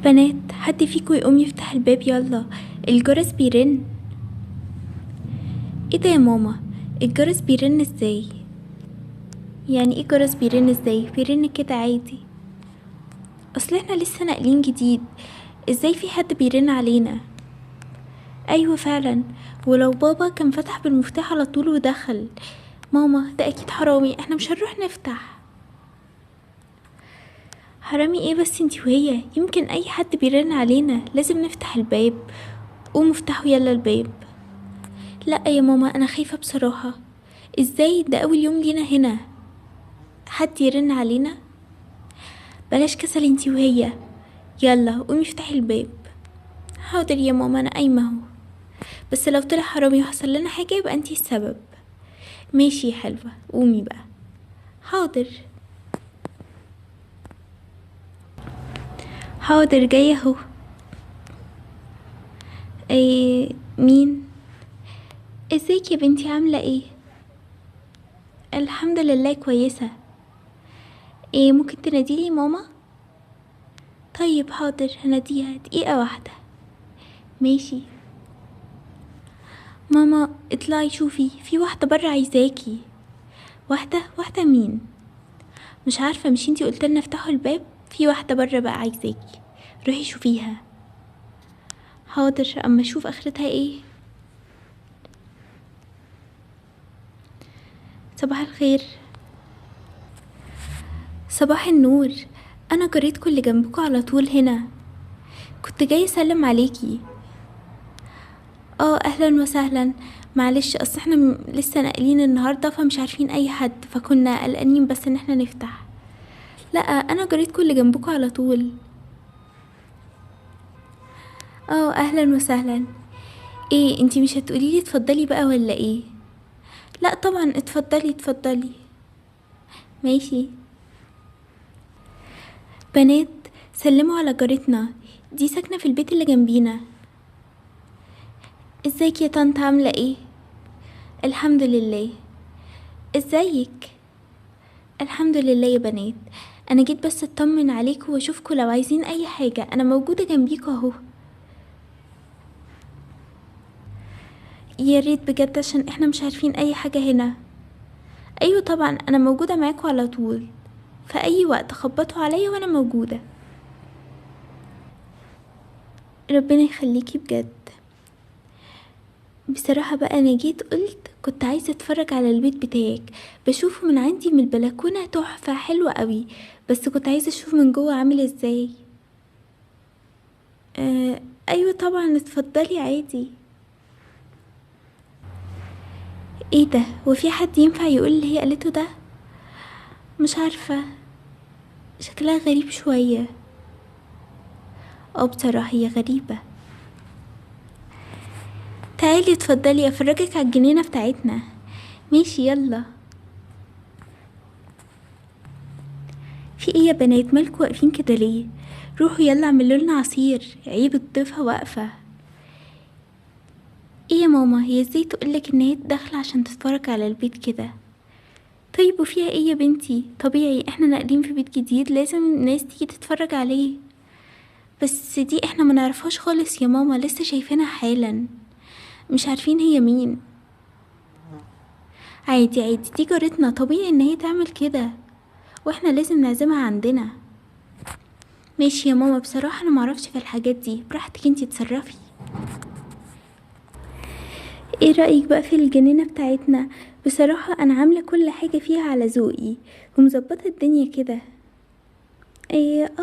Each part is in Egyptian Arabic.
بنات، حد فيكو يقوم يفتح الباب، يلا الجرس بيرن. ايه ده يا ماما؟ الجرس بيرن ازاي؟ يعني ايه جرس بيرن ازاي؟ بيرن كده عادي. اصل احنا لسه ناقلين جديد، ازاي في حد بيرن علينا؟ ايوه فعلا، ولو بابا كان فتح بالمفتاح على طول ودخل. ماما ده اكيد حرامي، احنا مش هنروح نفتح. حرامي ايه بس انتي وهي؟ يمكن اي حد بيرن علينا، لازم نفتح الباب. قوموا افتحوا يلا الباب. لا يا ماما انا خايفة بصراحة. ازاي؟ ده اول يوم لينا هنا، حد يرن علينا؟ بلاش كسل انتي وهي، يلا قومي افتحي الباب. حاضر يا ماما انا قايمة اهو، بس لو طلع حرامي وحصل لنا حاجة يبقى انتي السبب. ماشي يا حلوة، قومي بقى. حاضر حاضر، جاية اهو. ايه مين؟ ازيك يا بنتي، عاملة ايه؟ الحمد لله كويسة. ايه ممكن تناديلي ماما؟ طيب حاضر هناديها، دقيقة واحدة. ماشي. ماما اطلعي شوفي، في واحدة برا عايزاكي. واحدة؟ واحدة مين؟ مش عارفة، مش انتي قلت لنا افتحوا الباب؟ في واحدة برا بقى عايزاكي، روحي شوفيها. حاضر اما اشوف اخرتها ايه. صباح الخير. صباح النور، انا جارتكم اللي جنبكم على طول هنا، كنت جاي اسلم عليكي. اهلا وسهلا. معلش اصل احنا لسه ناقلين النهارده فمش عارفين اي حد، فكنا قلقانين بس ان احنا نفتح. لا انا جارتكم اللي جنبكم على طول. اهلا وسهلا. ايه انتي مش هتقوليلي اتفضلي بقى ولا ايه؟ لا طبعا اتفضلي اتفضلي. ماشي. بنات سلموا على جارتنا دي، ساكنة في البيت اللي جنبينا. ازيك يا طنط، عاملة ايه؟ الحمد لله. ازيك؟ الحمد لله يا بنات، انا جيت بس اطمن عليكم واشوفكم لو عايزين اي حاجة، انا موجودة جنبيكم اهو. يا ريت بجد عشان احنا مش عارفين اي حاجة هنا. ايوه طبعا انا موجودة معاكم على طول، في اي وقت خبطوا عليا وانا موجودة. ربنا يخليكي بجد. بصراحة بقى انا جيت قلت كنت عايزة اتفرج على البيت بتاعك، بشوفه من عندي من البلكونة تحفة حلوة قوي، بس كنت عايزة اشوف من جوه عامل ازاي. ايوه طبعا اتفضلي عادي. ايه ده؟ وفي حد ينفع يقول اللي هي قالته ده؟ مش عارفة، شكلها غريب شوية. بصراحة هي غريبة. تعالي اتفضلي افرجك على الجنينة بتاعتنا. ماشي يلا. في ايه يا بنات، مالكوا واقفين كده ليه؟ روحوا يلا اعملوا لنا عصير، عيب الضيفة واقفة. ايه يا ماما، هي ازاي تقولك ان هي داخلة عشان تتفرج على البيت كده؟ طيب وفيها ايه يا بنتي؟ طبيعي احنا ناقلين في بيت جديد لازم الناس تيجي تتفرج عليه. بس دي احنا ما نعرفهاش خالص يا ماما، لسه شايفينها حالا، مش عارفين هي مين. عادي عادي، دي جارتنا، طبيعي ان هي تعمل كده، واحنا لازم نعزمها عندنا. ماشي يا ماما، بصراحة انا معرفش في الحاجات دي، براحتك انتي تصرفي. ايه رأيك بقى في الجنينة بتاعتنا؟ بصراحة انا عاملة كل حاجة فيها على ذوقي ومظبطة الدنيا كده. ايه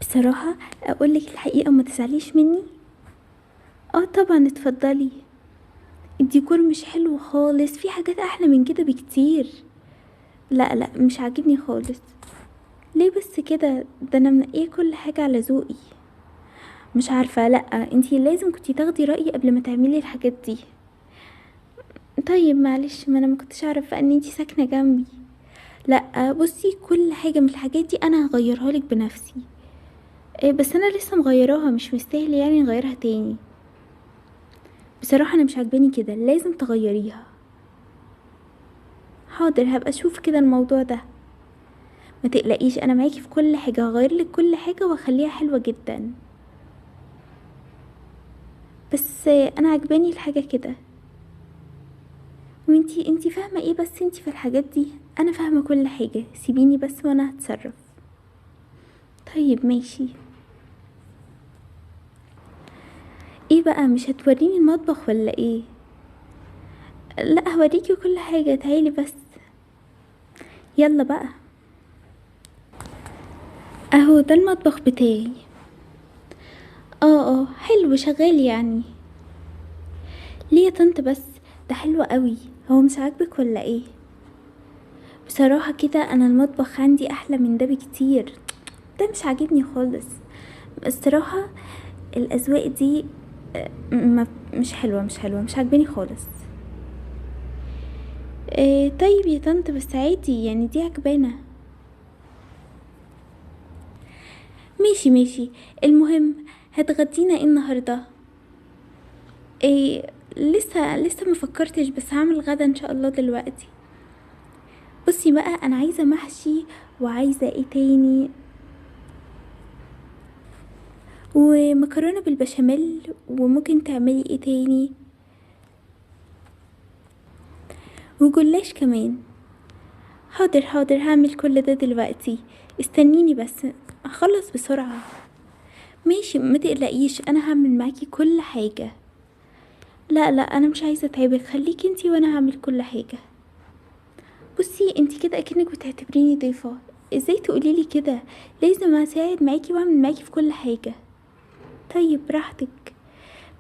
بصراحة اقولك الحقيقة ما تزعليش مني. طبعا اتفضلي. الديكور مش حلو خالص، في حاجات احلى من كده بكتير. لا لا مش عاجبني خالص. ليه بس كده؟ ده انا منقيه كل حاجة على ذوقي. مش عارفة، لا انتي لازم كنتي تاخدي رأيي قبل ما تعملي الحاجات دي. طيب معلش، ما انا ما كنتش اعرف بقى ان انتي ساكنة جنبي. لا بصي، كل حاجة من الحاجات دي انا هغيرها لك بنفسي. إيه بس انا لسه مغيراها، مش مستاهل يعني نغيرها تاني. بصراحة انا مش عاجباني كده، لازم تغيريها. حاضر هبقى اشوف كده الموضوع ده. ما تقلقيش انا معاكي في كل حاجة، هغير لك كل حاجة واخليها حلوة جدا. بس انا عجباني الحاجة كده. وانتي فاهمة ايه بس انتي في الحاجات دي؟ انا فاهمة كل حاجة، سيبيني بس وانا هتصرف. طيب ماشي. ايه بقى، مش هتوريني المطبخ ولا ايه؟ لا هوريكي كل حاجة، تعالي بس. يلا بقى. اهو ده المطبخ بتاعي. اه حلو، شغال يعني. ليه يا طنط بس؟ ده حلو قوي. هو مش عاجبك ولا ايه؟ بصراحة كده انا المطبخ عندي احلى من ده بكتير، ده مش عاجبني خالص الصراحة. الاذواق دي مش حلوة، مش حلوة، مش عاجباني خالص. طيب يا طنط بس عادي يعني، دي عجبانة. ماشي ماشي. المهم هتغدينا ايه النهاردة؟ إيه لسه ما فكرتش، بس هعمل غدا ان شاء الله دلوقتي. بصي بقى، انا عايزة محشي، وعايزة ايه تاني، ومكرونة بالبشاميل، وممكن تعملي ايه تاني، وجلاش كمان. حاضر حاضر، هعمل كل ده دلوقتي، استنيني بس هخلص بسرعة. ماشي ما تقلقيش، انا هعمل معاكي كل حاجة. لا لا انا مش عايزة اتعبك، خليكي انتي وانا هعمل كل حاجة. بصي انتي كده اكنك بتعتبريني ضيفة، ازاي تقوليلي كده؟ لازم اساعد معاكي واعمل معاكي في كل حاجة. طيب براحتك.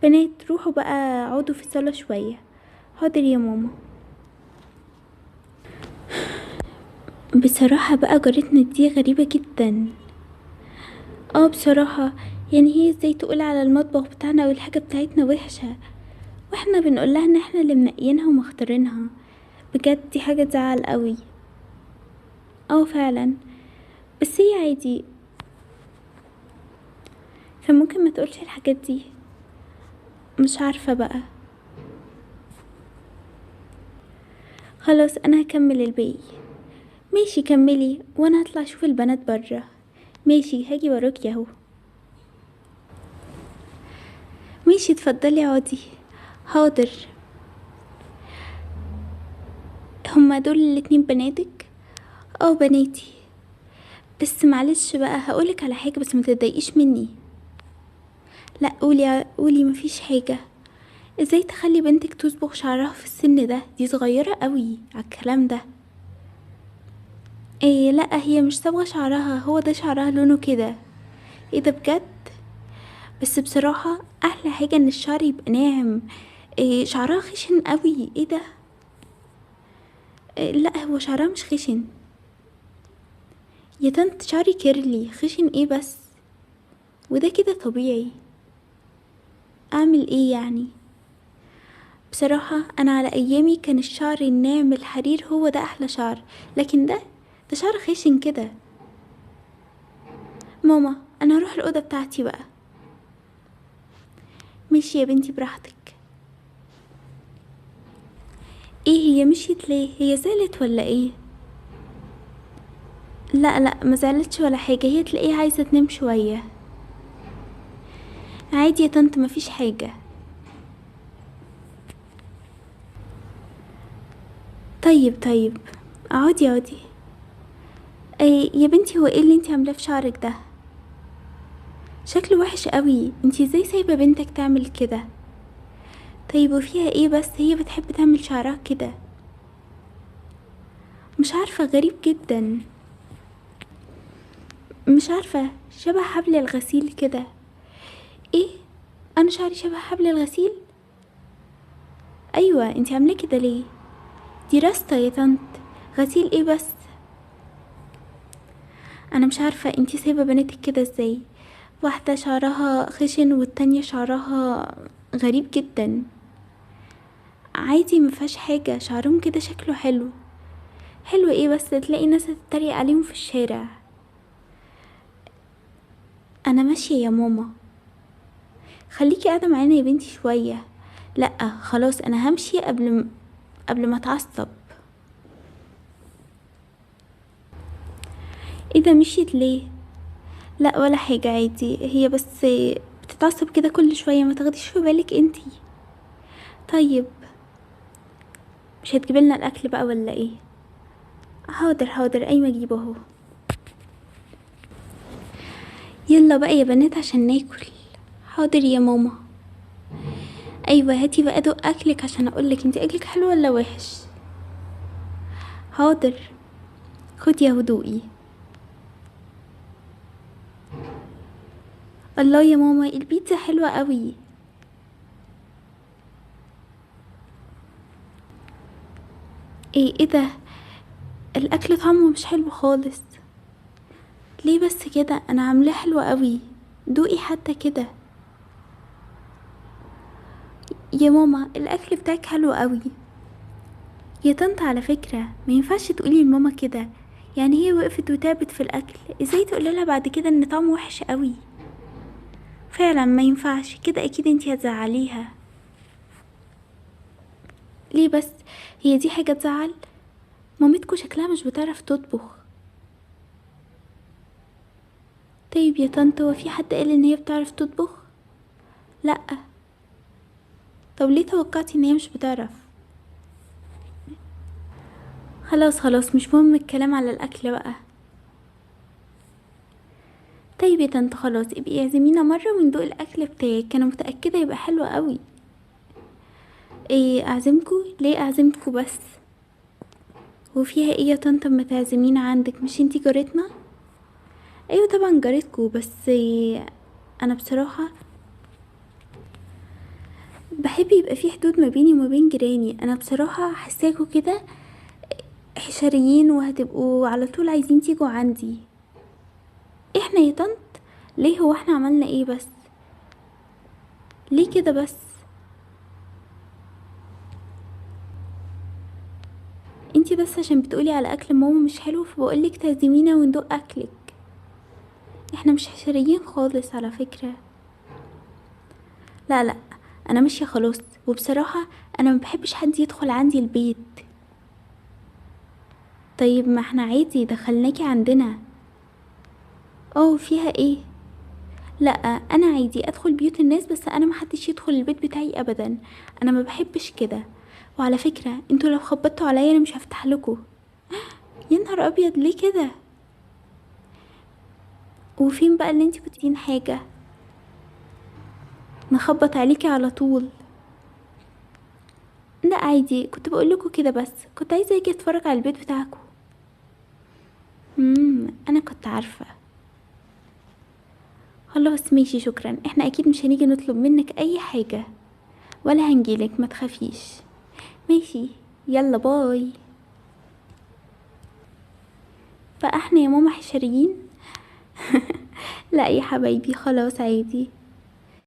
بنات روحوا بقى اقعدوا في الصالة شوية. حاضر يا ماما. بصراحة بقى جارتنا دي غريبة جدا. بصراحة يعني هي ازاي تقول على المطبخ بتاعنا والحاجة بتاعتنا وحشة، واحنا بنقول لها ان احنا اللي منقيينها ومختارينها. بجد دي حاجة تزعل قوي. فعلا، بس هي عادي، فممكن ما تقولش الحاجات دي، مش عارفة بقى. خلاص انا هكمل الباقي. ماشي كملي، وانا هطلع اشوف البنات برا. ماشي هاجي وراكي اهو. ماشي اتفضلي اقعدي. حاضر. هما دول الاتنين بناتك؟ بناتي. بس معلش بقى هقولك على حاجة، بس ما تتضايقيش مني. لا قولي قولي، مفيش حاجة. ازاي تخلي بنتك تصبغ شعرها في السن ده؟ دي صغيرة قوي على الكلام ده. ايه لا هي مش صبغة شعرها، هو ده شعرها لونه كده. ايه ده بجد؟ بس بصراحة احلى حاجة ان الشعر يبقى ناعم. إيه شعرها خشن قوي، ايه ده؟ إيه لا هو شعرها مش خشن يا طنط، شعري curly، خشن ايه بس؟ وده كده طبيعي، اعمل ايه يعني؟ بصراحة انا على ايامي كان الشعر الناعم الحرير هو ده احلى شعر، لكن ده شعر خشن كده. ماما انا هروح الاوضة بتاعتي بقى. ماشي يا بنتي براحتك. ايه هي مشيت ليه؟ هي زعلت ولا ايه؟ لا لا ما زعلتش ولا حاجة، هي تلاقيها عايزة تنام شوية. عادي يا طنط مفيش حاجة. طيب اقعدي اقعدي. ايه يا بنتي هو ايه اللي انتي عاملاه في شعرك ده؟ شكله وحش قوي، انتي ازاي سايبه بنتك تعمل كده؟ طيب وفيها ايه بس، هي بتحب تعمل شعرها كده. مش عارفه، غريب جدا، مش عارفه، شبه حبل الغسيل كده. ايه انا شعري شبه حبل الغسيل؟ ايوه انتي عاملاه كده ليه؟ دي راستا يا طنط، غسيل ايه بس؟ انا مش عارفه انتي سايبه بناتك كده ازاي، واحده شعرها خشن والتانية شعرها غريب جدا. عادي مفيهاش حاجه، شعرهم كده شكله حلو. حلو ايه بس، تلاقي ناس تتريق عليهم في الشارع. انا ماشيه يا ماما. خليكي قاعده معانا يا بنتي شويه. لا خلاص انا همشي قبل ما اتعصب. ايه ده مشيت ليه؟ لا ولا حاجة عادي، هي بس بتتعصب كده كل شوية، ما تاخديش في بالك انتي. طيب مش هتجيب لنا الاكل بقى ولا ايه؟ حاضر حاضر، قايمة اجيبه اهو. يلا بقى يا بنات عشان ناكل. حاضر يا ماما. ايوه هاتي بقى دوق اكلك عشان اقولك انتي اكلك حلو ولا وحش. حاضر خدي يا هدوئي. الله يا ماما البيتزا حلوة قوي. ايه ده الاكل طعمه مش حلو خالص. ليه بس كده؟ انا عاملاه حلو قوي، دوقي حتى كده. يا ماما الاكل بتاعك حلو قوي. يا طنط على فكرة ما ينفعش تقولي لماما كده، يعني هي وقفت وتعبت في الاكل، ازاي تقولي لها بعد كده ان طعمه وحش قوي؟ فعلا ما ينفعش كده، اكيد انتي هتزعليها. ليه بس؟ هي دي حاجة تزعل؟ مامتكو شكلها مش بتعرف تطبخ. طيب يا طنط هو في حد قال ان هي بتعرف تطبخ؟ لا. طب ليه توقعتي ان هي مش بتعرف؟ خلاص خلاص مش مهم الكلام على الاكل بقى. طيب يا طنط خلاص ابقي اعزمينا مرة وندوق الاكل بتاعك، انا متأكدة يبقى حلو قوي. ايه اعزمكو؟ ليه اعزمكو بس؟ وفيها ايه يا طنط اما تعزمينا عندك؟ مش انتي جارتنا؟ ايوه طبعا جارتكو، بس انا بصراحة بحب يبقى في حدود ما بيني وما بين جيراني. انا بصراحة حساكوا كده حشريين وهتبقوا على طول عايزين تيجوا عندي. احنا يا طنط؟ ليه هو احنا عملنا ايه بس؟ ليه كده بس؟ انتي بس عشان بتقولي على اكل ماما مش حلو فبقولك تعزمينا وندوق اكلك. احنا مش حشريين خالص على فكرة. لا لا انا ماشية خلاص، وبصراحة انا ما بحبش حد يدخل عندي البيت. طيب ما احنا عادي دخلناكي عندنا. اه فيها ايه؟ لا انا عادي ادخل بيوت الناس، بس انا ما حدش يدخل البيت بتاعي ابدا، انا ما بحبش كده. وعلى فكرة انتوا لو خبطتوا عليا انا مش هفتح لكم. يا نهار ابيض ليه كده؟ وفين بقى اللي انتي كنتين حاجة نخبط عليكي على طول؟ لا عادي كنت بقول لكم كده بس، كنت عايزة اجي اتفرج على البيت بتاعكم. انا كنت عارفة. خلاص ماشي شكرا، احنا اكيد مش هنيجي نطلب منك اي حاجة ولا هنجيلك، ما تخافيش. ماشي يلا باي. بقى احنا يا ماما حشريين؟ لا يا حبايبي خلاص عادي.